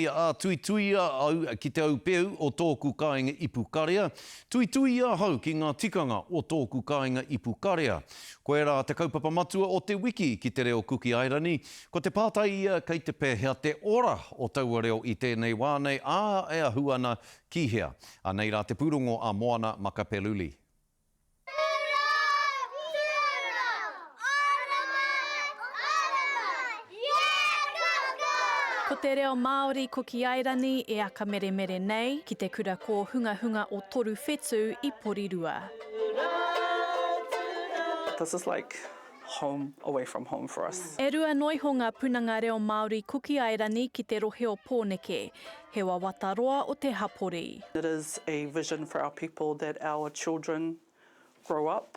Ā, tuituia au ki te aupeu o tōku kāinga ipukarea, tuituia ahau ki ngā tikanga o tōku kāinga ipukarea. Koirā te kaupapa matua o te wiki ki te reo Kuki Airani. Ko te pātai ia kei te pēhea te ora o taua reo i tēnei wā nei, ā, e ahu ana ki hea? Anei rā te pūrongo a Moana Makapeluli. Ko te reo Māori Kuki Airani e akameremere nei ki te kura kōhungahunga o Toru Whetū i Porirua. This is like home away from home for us. E rua noiho ngā punanga reo Māori Kuki Airani ki te rohe o Pōneke. He wawata roa o te hapori. It is a vision for our people that our children grow up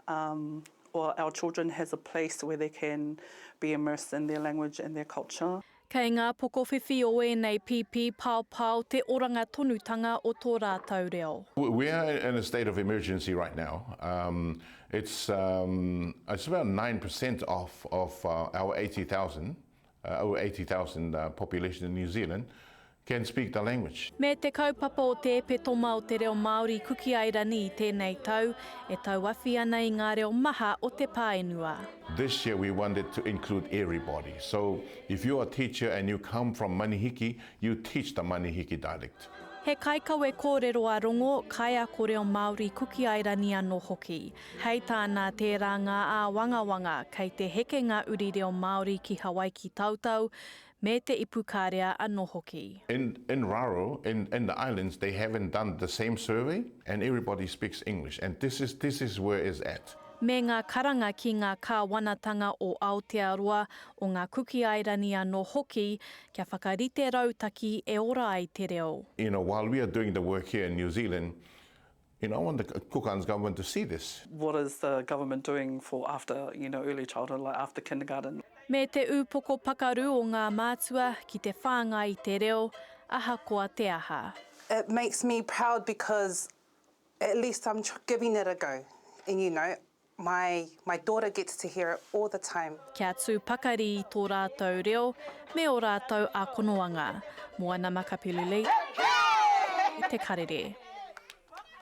um or our children has a place where they can be immersed in their language and their culture. Kei ngā pokowhiwhi o ēnei pīpī paopao te oranga tonutanga o tō rātou reo. We are in a state of emergency right now. Um, it's, um, it's about 9% off of uh, our 80,000, uh, over 80,000 uh, population in New Zealand can speak the language. Me te kaupapa o Te Epetoma o te Reo Māori Kuki Airani i tēnei tau, e tauawhi ana i ngā reo maha o te pāenua. This year we wanted to include everybody. So if you're a teacher and you come from Manihiki, you teach the Manihiki dialect. He kaikawe kōrero a Rongo, kaiako reo Māori Kuki Airani anō hoki. Hei tāna, tērā ngā āwangawanga kei te heke ngā uri reo Māori ki Hawaiki Tautau me te Ipukarea anō hoki. In in Raro, in in the islands, they haven't done the same survey and everybody speaks English and this is this is where is at. Me ngā karanga ki ngā kāwanatanga o Aotearoa, o ngā Kuki Airani anō hoki, kia whakarite rautaki e ora ai te reo. You know, while we are doing the work here in New Zealand, You know, I want the Cook Islands government to see this. What is the government doing for after, you know, early childhood, like after kindergarten? Me te ūpoko pakaru o ngā mātua ki te whāngai i te reo, ahakoa te aha. It makes me proud because at least I'm giving it a go and you know, My my daughter gets to hear it all the time. Kia tū pakari i tō rātou reo me ō rātou ākonoanga. Moana Makapiluli, Te Karere.